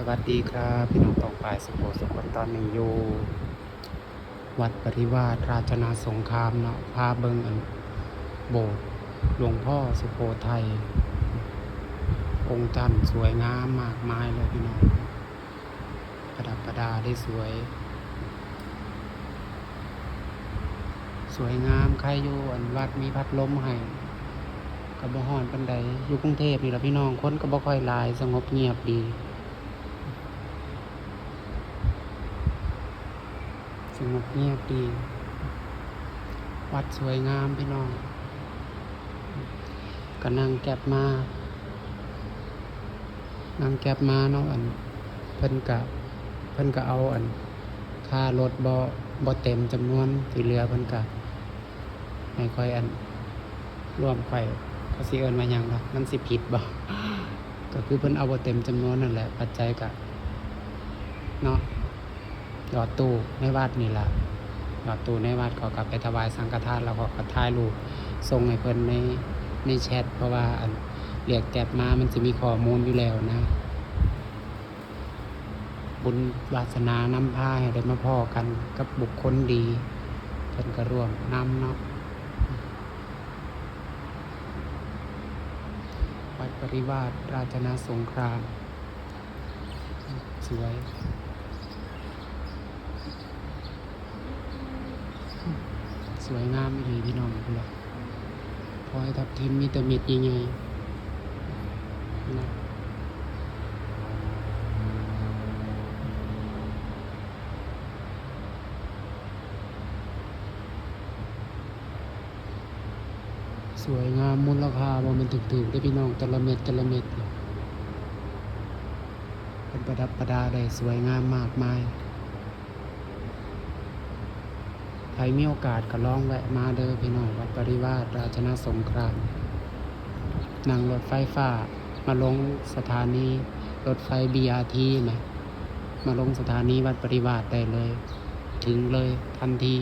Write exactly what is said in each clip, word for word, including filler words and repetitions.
สวัสดีครับ พี่น้องป้องปายสุโขสุคน ตอนนี้อยู่ วัดปริวาสราชนาสงครามเนาะ พาเบิ่งอันโบสถ์หลวงพ่อสุโขทัย องค์จันทร์สวยงามมากมายเลยพี่น้อง ประดับประดาได้สวย สวยงาม ใครอยู่อันวัดมีพัดลมให้ ก็บ่ฮ้อนปานใด อยู่กรุงเทพนี่ล่ะพี่น้อง คนก็บ่ค่อยหลาย สงบเงียบดี สงบเงียบดี วัดสวยงามพี่น้อง ก็นั่งแกร็บมา นั่งแกร็บมาเนาะ อัน เพิ่นก็ เพิ่นก็เอาอัน ค่ารถบ่ บ่เต็มจำนวน ที่เหลือเพิ่นก็ ให้ข้อยอัน ร่วมข้อย เขาสิเอิ้นว่าหยังล่ะ มันสิผิดบ่ ก็คือเพิ่นเอาบ่เต็มจำนวนนั่นแหละ ปัจจัยก็ เนาะ หยอดตู้ในวัดนี่ล่ะ หยอดตู้ในวัด เขาก็ไปถวายสังฆทาน แล้วเขาก็ถ่ายรูปส่งให้เพิ่นใน ในแชต เพราะว่าอัน เรียกแกร็บมา มันสิมีข้อมูลอยู่แล้วนะ บุญวาสนานำพาให้ได้มาพ้อกันกับบุคคลดี เพิ่นก็ร่วมนำเนาะ วัดปริวาสราชนาสงคราม สวย สวยงามอีหลีพี่น้อง พุ้นล่ะ พลอยทับทิม มีแต่เม็ดใหญ่ๆ นะ สวยงาม มูลค่าบ่แม่นถูกๆ เด้อพี่น้อง แต่ละเม็ด แต่ละเม็ดเนี่ย เพิ่นประดับประดาได้สวยงามมากมาย ใครมีโอกาสก็ลองแวะมาเด้อพี่น้อง วัดปริวาสราชนาสงคราม นั่งรถไฟฟ้ามาลงสถานีรถไฟ บีอาร์ที นะ มาลงสถานีวัดปริวาสได้เลย ถึงเลยทันที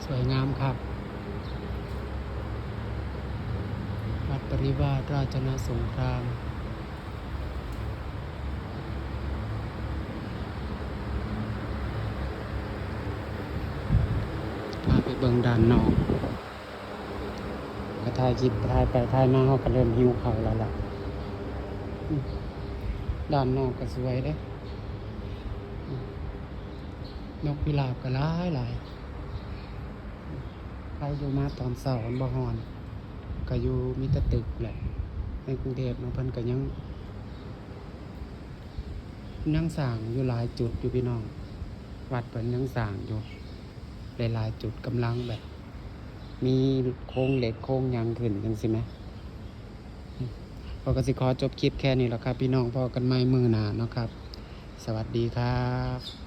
สวยงามครับ วัดปริวาสราชนาสงคราม พาไปเบิ่งด้านนอก ก็ถ่ายคลิป ถ่ายไปถ่ายมา เราก็เริ่มหิวข้าวแล้วล่ะ ด้านนอกก็สวยเด้ นกพิราบก็หลายหลาย ใครอยู่มาตอนเช้ามันบ่ฮ้อน ก็อยู่มีแต่ตึกแหละ ในกรุงเทพฯเนาะ เพิ่นก็ยัง ยังสร้างอยู่หลายจุดอยู่พี่น้อง วัดเพิ่นยังสร้างอยู่ หลายๆจุดกำลังแบบ มีโครงเหล็กโครงหยังขึ้นจั่งซี้แหม พอก็สิขอจบคลิปแค่นี้แหละครับพี่น้อง พ้อกันใหม่มื้อหน้าเนาะครับ สวัสดีครับ